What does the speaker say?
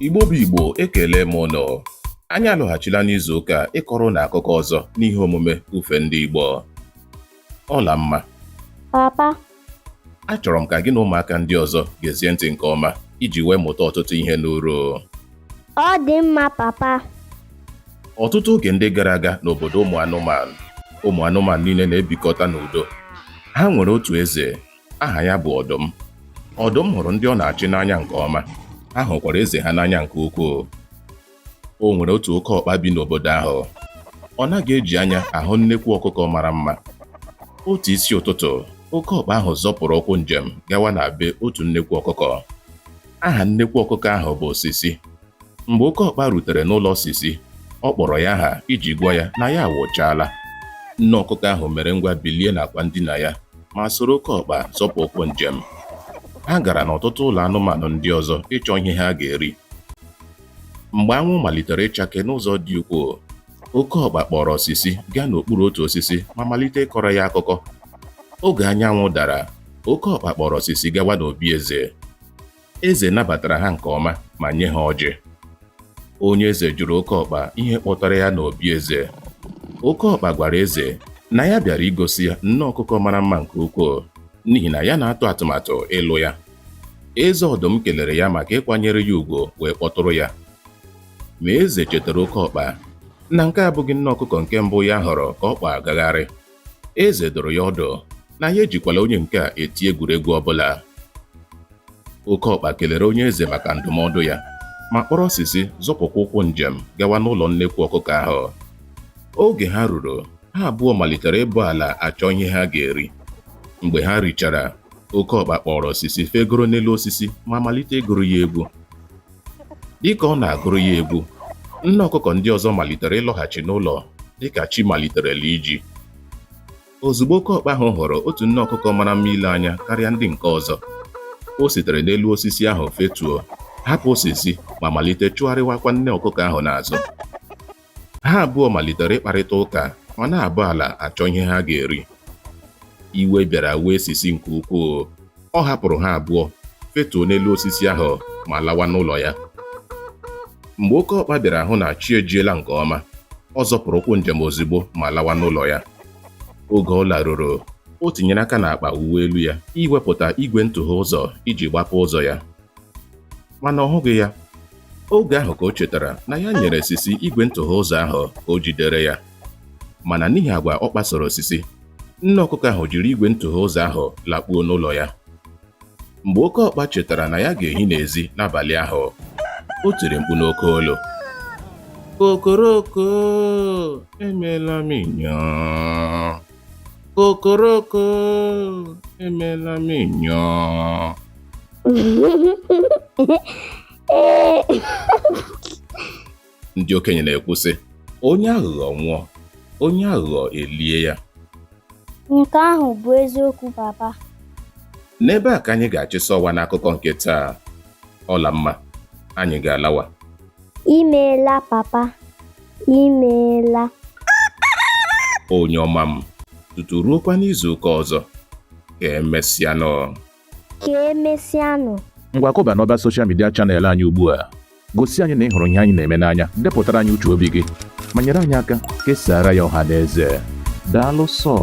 Igbo bụ Igbo, ekele m ụnụ. Anyị alọghachila n'izu ụka ịkọrọ ụnụ akụkọ ọzọ n'ihe omume Ufe Ndị Igbo. Ọlamma. Papa. Achọrọ m ka gị na ụmụaka ndị ọzọ gezie ntị nke ọma iji wee mụta ọtụtụ ihe n'uru. Ọ dị mma, papa. Ọtụtụ oge ndị gara aga n'obodo ụmụ anụmanụ, ụmụ anụmanụ niile na-ebikọta n'udo. Ha nwere otu eze, aha ya bụ Ọdụm. Ọdụm hụrụ ndị ọ na-achị n'anya nke ọma, ha hụkwara eze ha n'anya nke ukwuu. O nwere otu oke ọkpa bi n'obodo ahụ. Ọ naghị eji anya ahụ nnekwu ọkụkọ mara mma. Otu isi ụtụtụ, oke ọkpa ahụ zọpụrụ ụkwụ njem gawa na be otu nnekwu ọkụkọ. Aha nnekwu ọkụkọ ahụ bụ Sisi. Mgbe oke ọkpa rutere n'ụlọ Sisi, ọ kpọrọ ya aha iji gwa ya na ya awụchaala. Nne ọkụkọ ahụ mere ngwa bilie n'akwa ndina ya ma soro oke ọkpa zọpụ ụkwụ njem. Ha gara n'ọtụtụ ụlọ anụmanụ ndị ọzọ ịchọ ihe ha ga-eri. Mgbe anwụ malitere ịchake n'ụzọ dị ukwuu, oke ọkpa kpọrọ Sisi gaa n'okpuru otu osisi ma malite ịkọrọ ya akụkọ. Oge anyanwụ dara, oke ọkpa kpọrọ Sisi gawa n'obi eze. Eze nabatara ha nke ọma ma nye ha ọjị. Onye eze jụrụ oke ọkpa ihe kpọtara ya n'obi eze. Oke ọkpa gwara eze na ya bịara igosi ya nne ọkụkọ mara mma nke ukwuu n'ihi na ya na-atụ atụmatụ ịlụ ya. Eze ọdụm kelere ya maka ịkwanyere ya ugwu wee kpọtụrụ ya. Ma eze chetara oke ọkpa na nke abụghị nne ọkụkọ nke mbụ ya hụrụ ka ọ kpa agagharị. Eze dụrụ ya ọdụ na ya ejikwala onye nke a eti egwuregwu ọbụla. Oke ọkpa kelere onye eze maka ndụmọdụ ya ma kpọrọ Sisi zọpụkwa ụkwụ njem gawa n'ụlọ nnekwu ọkụkọ ahụ. Oge ha ruru, ha abụọ malitere ịbọ ala achọ ihe ha ga-eri. Mgbe ha richara, oke ọkpa kpọrọ Sisi fegoro n'elu osisi ma malite ịgụrụ ya egwu. Dịka ọ na-agụrụ ya egwu, nne ọkụkọ ndị ọzọ malitere ịlọghachi n'ụlọ dịka chi maliterela iji. Ozugbo oke ọkpa ahụ hụrụ otu nne ọkụkọ mara mma ile anya karịa ndị nke ọzọ, o sitere n'elu osisi ahụ fetuo, hapụ Sisi ma malite chụgharịwakwa nne ọkụkọ ahụ n'azụ. Ha abụọ malitere ịkparịta ụka ma na-abọ ala achọ ihe ha ga-eri. Iwe bịara wee Sisi nke ukwuu. Ọ hapụrụ ha abụọ fetuo n'elu osisi ahụ ma lawa n'ụlọ ya. Mgbe oke ọkpa bịara hụ na chi ejiela nke ọma, ọ zọpụrụ ụkwụ njem ozugbo ma lawa n'ụlọ ya. Oge ọ laruru, o tinyere aka n'akpa uwe elu ya iwepụta igwe ntụghe ụzọ iji gbapee ụzọ ya. Mana ọ hụghị ya. Oge ahụ ka o chetara na ya nyere Sisi igwe ntụghe ụzọ ahụ ka o jidere ya. Mana n'ihi agwa ọ kpasoro Sisi, nne ọkụkọ ahụ jiri igwe ntụghe ụzọ ahụ lakpuo n'ụlọ ya. Mgbe oke ọkpa chetara na ya ga-ehi n'ezi n'abalị ahụ, o tiri mkpu n'oke olu. Kokoroko, emeela m nyọọ. Kokoroko, emeela m nyọọ. Ndị okenye na-ekwu sị, onye aghụghọ nwụọ, onye aghụghọ elie ya. Nke ahụ bụ eziokwu, papa. N'ebe a ka anyị ga-achịsa ọwa n'akụkọ nke taa. Ọlamma, anyị ga-alawa. Imeela, papa. Imeela. Onye ọma m, tutu ruokwa n'izu ụka ọzọ. Ka emesịanụ. Ka emesịanụ. Ngwa kụba n'ọba social media channel anyị ugbu a. Gosi anyị na ị hụrụ ihe anyị na-eme n'anya, depụtara anyị uche obi gị, ma nyere anyị aka kesaara ya ọha na eze. Daalụ sọ.